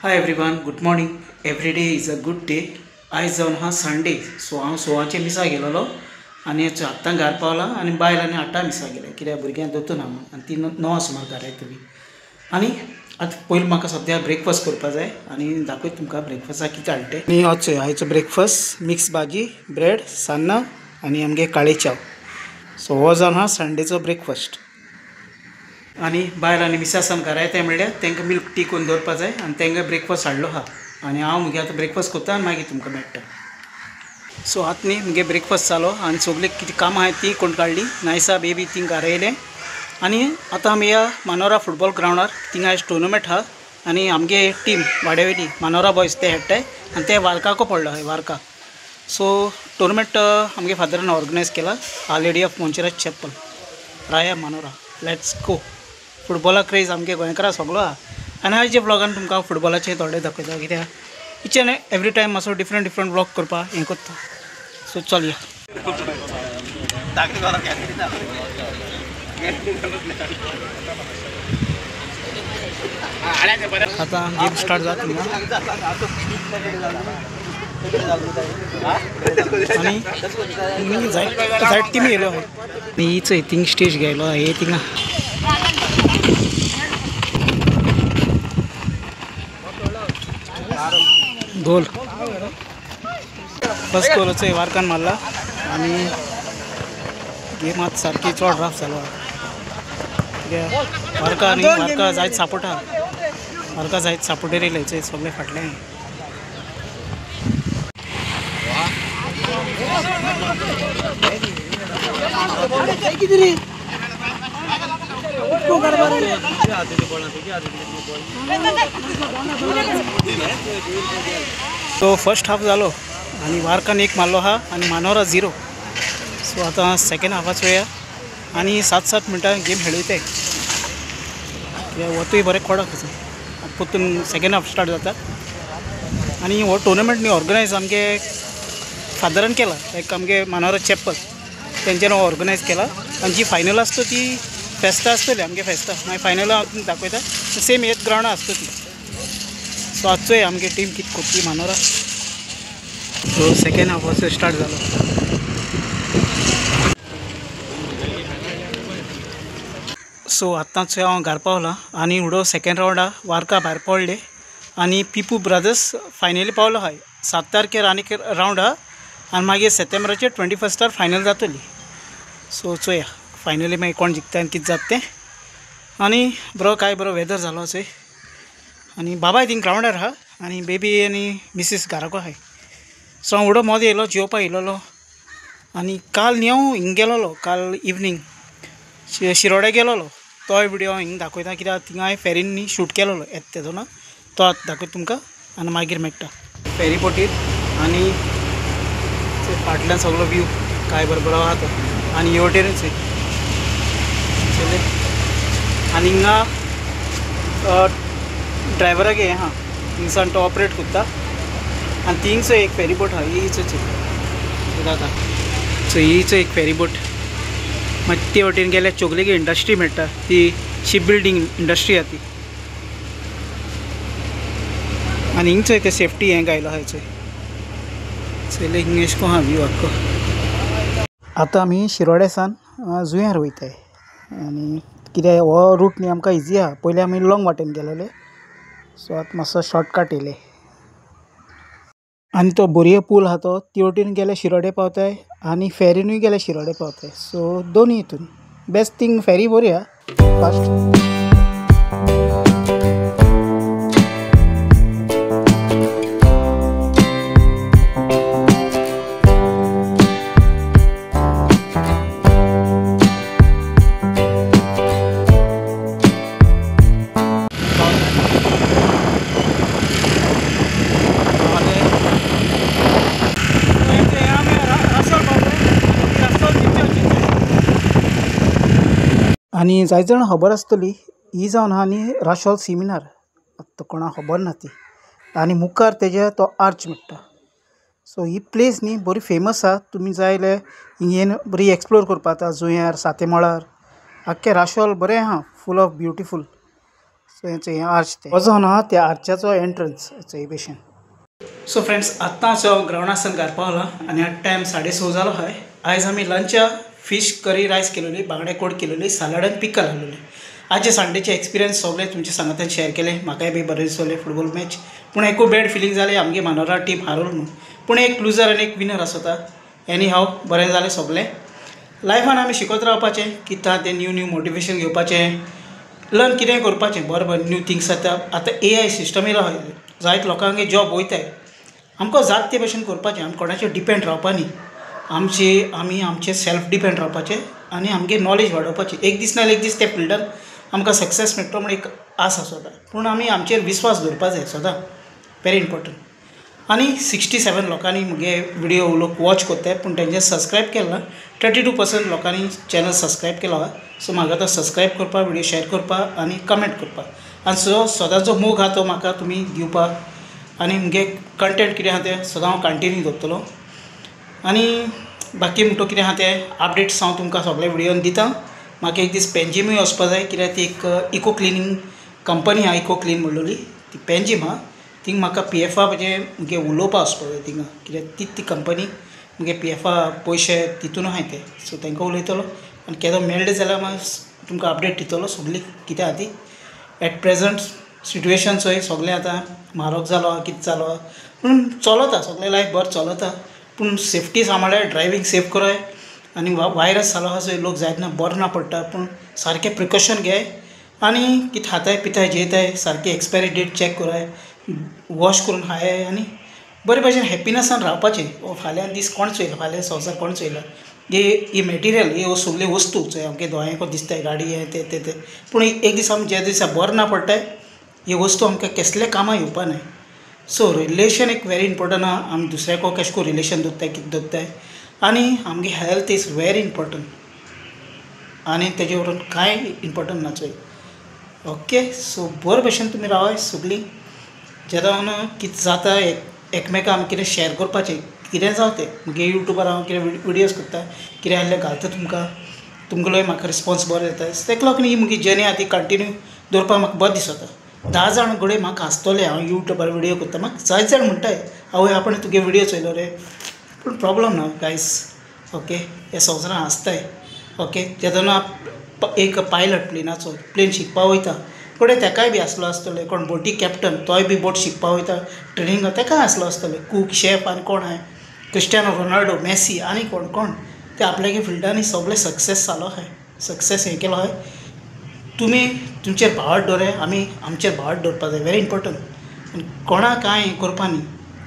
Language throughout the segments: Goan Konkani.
Hi everyone, good morning. Every day is a good day. आयज जावन हा संडे. सो हांव 6वांचे मिसा गेलोलो आनी आत्तां घार पावला आनी बायल आनी 8 मिसा गेले कित्याक भुरग्यांक दोतोर ना म्हणून आनी ती 9 सुमार घरा येतली. आनी आतां पयलीं म्हाका सद्या ब्रेकफास्ट करपा जाय आनी दाखयता तुमकां ब्रेकफास्टाक कितें हाडटा. आनी आयचो आयचो ब्रेकफास्ट मिक्स भाजी, ब्रेड, सान्नां आनी आमगे काळे चाव. सो हो जावन हा संडेचो ब्रेकफास्ट. आनी बायल आनी मिसासान घरा येताय म्हणल्यार तांकां मिल्क टी करून दवरपा जाय आनी तांकां ब्रेकफास्ट हाडलो आहा आनी हांव मुगे आतां ब्रेकफास्ट करता आनी मागीर तुमकां मेळटा. सो आतां न्ही मुगे ब्रेकफास्ट जालो आनी सगळीं कितें कामां आहाय तीं कोण काडली. नायसा बेबी तीं घरा येयलें आनी आतां आमी ह्या मानोरा फुटबॉल ग्रावंडार थिंगा आयज टुर्नामेंट आहा आनी आमगे टीम वाड्यावयली मानोरा बॉयज ते खेळटाय आनी ते वार्काको पडलो आहाय वार्का. सो टुर्नामेंट आमगे फादरान ऑर्गनायज केला, Our Lady of Montserrat chapel, Raya Manora. Let's go. फुटबॉला craze आमगे गोंयकारां सगलो आहा आनी आयच्या व्लॉगान तुमकां फुटबॉलाचे थोडे दाखयता कित्याक इच एंड एवरी टायम मातसो डिफरंट डिफरंट व्लॉग करपाक हें करता. सो चलया. आतां गेम स्टार्ट जाता आनी जायत टिमी येयलो आनी ही चोय थिंग स्टेज घेयलो हे थिंगा. गोल फर्स्ट गोलाचो वार्कान मारला आनी गेम आतां सारकी चड रफ जालो. कित्याक वार्का आनी वार्का जायत सपोर्ट आहा, वार्का जायत सपोर्टर येयले चोय सगळे फाटल्यान. तो फर्स्ट हाफ जालो आनी वार्कान 1 मारलो आहा आनी मानोरा 0. सो आतां सेकेंड हाफाचो चोया आनी 7-7 मिनटां गेम खेळयताय कित्याक वतूय बरें कडक आसा. परतून सेकेंड हाफ स्टार्ट जाता आनी हो टुर्नामेंट न्ही ऑर्गनायज आमगे फादरान केला, लायक आमगे मानोरा चॅपल तेंच्यान हो ऑर्गनायज केला आनी जी फायनल आसता ती फेस्ता आसतली आमगे फेस्ता, मागीर फायनल हांव तुमकां दाखयता. सेम हेच ग्रावंडार आसता ती. सो आतां चोय आमगे टीम कितें करता ती मानोरा. सो सेकेंड हाफाचो स्टार्ट जालो. सो आतांच हांव घरा पावलां आनी उडो सेकेंड रावंडा वार्का भायर पडले आनी पिपू ब्रदर्स फायनली पावलो आहाय. 7 तारखेर आनी रावंड आहा आनी मागीर सप्टेंबराचे 21 फायनल जातली. सो चोया फायनली मागीर कोण जिखता आनी कितें जाता तें. आनी बरो काय बरो वेदर जालो चोय आनी बाबाय थिंग ग्रावंडार आहा आनी बेबी आनी मिसीस घराको आहाय. सो हांव उडो मोदो येयलो जेवपाक येयलोलो आनी काल न्ही हांव हिंग गेलोलो, काल इवनींग शिरोड्या गेलोलो. तोय विडियो हांव हिंग दाखयता कित्याक थिंगा हांवें फेरीन न्ही शूट केलोलो येता तेदोना, तो आतां दाखयता तुमकां आनी मागीर मेळटा फेरी बोटीर. आनी फाटल्यान सगलो व्यू काय बरो बरो आहा तो आनी हे वटेनूच चले. आनी हिंगा ड्रायव्हराक हें आहा, हिंगसान तो ऑपरेट करता आनी थिंगचो एक फेरी बोट आहा, हीच दादा. सो हीच एक फेरी बोट. मागीर ते वटेन गेल्यार चोगलेगी इंडस्ट्री मेळटा, ती शिप बिल्डींग इंडस्ट्री आहा ती. आनी हिंगचोय ते सेफ्टी हें घायलो आहा चोय चोयलें हिंग एशें कोन्न आहा व्यू आख्खो. आतां आमी शिरोड्या सान जुंयार वयताय आनी कित्याक हो रूट न्ही आमकां इजी आहा. पयलीं आमी लाँग वाटेन गेलेले, सो आतां मातसो शॉर्टकट येयले. आनी तो बोरये पूल आहा तो ते वटेन गेल्यार शिरोडे पावताय आनी फेरीनूय गेल्यार शिरोडे पावताय. सो दोनूय हितून बेस्ट थींग फेरी बरी आहा फास्ट. आनी जायते जाणां खबर आसतली ही जावन आहा न्ही राशोल सेमिनार, आतां कोणाक खबर ना ती. आनी मुखार तेजे तो आर्च मेळटा. सो ही प्लेस न्ही बरी फेमस आहा, तुमी जाय जाल्यार हिंग येवन बरी एक्सप्लोर करपाक जाता. जुंयार, सातेमळार आख्खें राशोल बरें आहा, फूल ऑफ ब्युटिफूल. सो हें आर्च तें वचोन आहा त्या आर्चाचो एंट्रन्स हे भशेन. सो फ्रेंड्स आत्तां हांव ग्रावंडासान घार पावला आनी आतां टायम 6:30 जालो आहाय. आयज आमी लंचा फिश करी रायस केलोली, बांगडे कोड केलोली, सॅलड आनी पिकल आहलोली. आजचे संडेचे एक्सपिरियन्स सगळे तुमचे सांगातान शेअर केले. म्हाकाय बी बरें दिसलें फुटबॉल मॅच, पूण एकूय बॅड फिलींग जालें आमगे मानोरा टीम हारोल म्हणून. पूण एक लुजर आनी एक विनर आसता. एनी हाव बरें जालें सगळें. लायफान आमी शिकत रावपाचें, कितें तें न्यू न्यू मोटिवेशन घेवपाचें, लर्न कितेंय करपाचें, बरें बरें न्यू थिंग्स आतां. आतां AI system येयला, जायते लोकांगे जॉब वयताय. आमकां जात ते भशेन करपाचें, आमी कोणाचेर डिपेंड रावपा न्ही. आमचे आमी आमचे सेल्फ डिपेंड रावपाचें आनी आमगे नॉलेज वाडोवपाची. एक दीस ना एक दीस त्या फिल्डान आमकां सक्सेस मेळटलो म्हण एक आस आसता. पूण आमी आमचेर विस्वास दवरपा जाय सदां, वेरी इम्पोर्टंट. आनी 67 लोकांनी म्हगे विडियो लोक वॉच करताय, पूण तेंचे सबस्क्रायब केलें ना. 32% लोकांनी चॅनल सबस्क्रायब केलो आहा. सो म्हाका आतां सबस्क्रायब करपाक, विडियो शेअर करपाक आनी कमेंट करपाक, आनी सो सदांचो मोग आहा तो म्हाका तुमी दिवपाक, आनी म्हगे कंटेंट कितें आहा तें सदां हांव कंटिन्यू दवरतलो. आनी बाकी म्हणटो कितें आहा तें अपडेट्स हांव तुमकां सगळे विडियोन दिता. म्हाका एक दीस पेंजिमूय वचपा जाय, कित्याक ती एक इको क्लिनींग कंपनी आहा, इको क्लीन म्हणलोली ती पेंजीम आहा. थिंग म्हाका PFA म्हणजे मुगे उलोवपा वचपा जाय थिंगा, कित्याक तीच ती कंपनी मुगे PFA पयशे तितून आहाय ते. सो तांकां उलयतलो आनी केदो मेळ्ळें जाल्यार मागीर तुमकां अपडेट दितलो सगळी कितें आहा ती. एट प्रेजंट सिट्युएशन चोय सगळें आतां म्हारग जालो, कितें जालो, पूण चलता सगळें लायफ बरें चलता. पूण सेफ्टी सांबाळाय, ड्रायवींग सेफ कराय. आनी वायरस जालो आहा चोय, लोक जायतना बरो ना पडटा, पूण सारकें प्रिकॉशन घे आनी कितें खाताय पिताय जेयताय सारकें एक्सपायरी डेट चॅक कराय, वॉश करून खाय आनी बरे भशेन हॅप्पिनसान रावपाचें. फाल्यां दीस कोण चोयला, फाल्यां संवसार कोण चोयला. ही मटेरियल ही सगळी वस्तू चोय आमगे दोळ्यांको दिसताय, गाडी हें तें तें तें, पूण एक दीस आमी ज्या दिसा बरें ना पडटाय ही वस्तू आमकां केसले कामां येवपा नाय. सो रिलेशन एक वेरी इम्पोर्टंट आहा. आमी दुसऱ्याको कशें करून रिलेशन दवरताय, कितें दवरताय, आनी आमगे हेल्थ is very important आनी तेजे वरून कांय इम्पोर्टंट ना चोय. ओके, सो बरे भशेन तुमी रावाय सगळीं. जेन्ना कितें जाता एकमेकां आमी कितें शेअर करपाचें, कितें जावं तें. मुगे यूट्यूबार हांव कितें विडियोज करता, कितें आहलें घालता तुमकां, तुमगेलोय म्हाका रिस्पोन्स बरो येता. तेका लागून ही मुगे जर्नी आहा ती कंटिन्यू दवरपाक म्हाका बरें दिसता. 10 जाण घडये म्हाका हांसतले हांव यूट्यूबार विडियो करता, म्हाका जायते जाण म्हणटाय आवय आपण तुगे विडियो चोयलो रे, पूण प्रॉब्लम ना गायज. ओके, हे संवसारान हांसताय. ओके, जेन्ना एक पायलट प्लेनाचो प्लेन शिकपाक वयता, कोणे तेकाय बी आसलो आसतलें, कोण बोटी कॅप्टन तोय बी बोट शिकपाक वयता ट्रेनिंग, तेकाय आसलो आसतलें, कूक शेफ आनी कोण आहाय, क्रिस्टियानो रोनाल्डो, मॅसी आनी कोण कोण ते आपल्यागे फिल्डांनी सगळे सक्सेस जालो आहाय, सक्सेस हें केलो आहाय. तुमी तुमचेर भावार्थ दवराय, आमी आमचेर भावार्थ दवरपा जाय, वेरी इम्पोर्टंट. आनी कोणाक कांय हें करपा न्ही,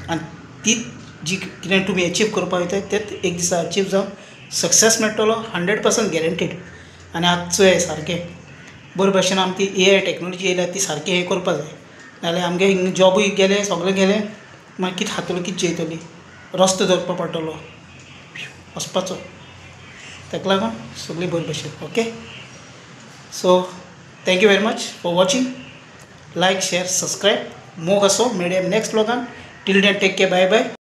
आनी तीच जी कितें तुमी एचीव करपाक वयताय तेच एक दिसा अचीव जावन सक्सेस मेळटलो, 100% गॅरंटीड. आनी आतां चोय सारकें बरे भशेन आमची AI technology येयल्या ती सारकें हें करपा जाय, नाजाल्यार आमगे हिंगा जॉबूय गेले, सगळें गेलें, मागीर कितें खातलो कितें जेयतली, रस्तो दवरपा पडटलो वचपाचो. ताका लागून सगळीं बरे भशेन. Okay, so thank you very much for watching. Like, share, subscribe. मोग असो मेळया next व्लॉगान. Till then take care, bye bye.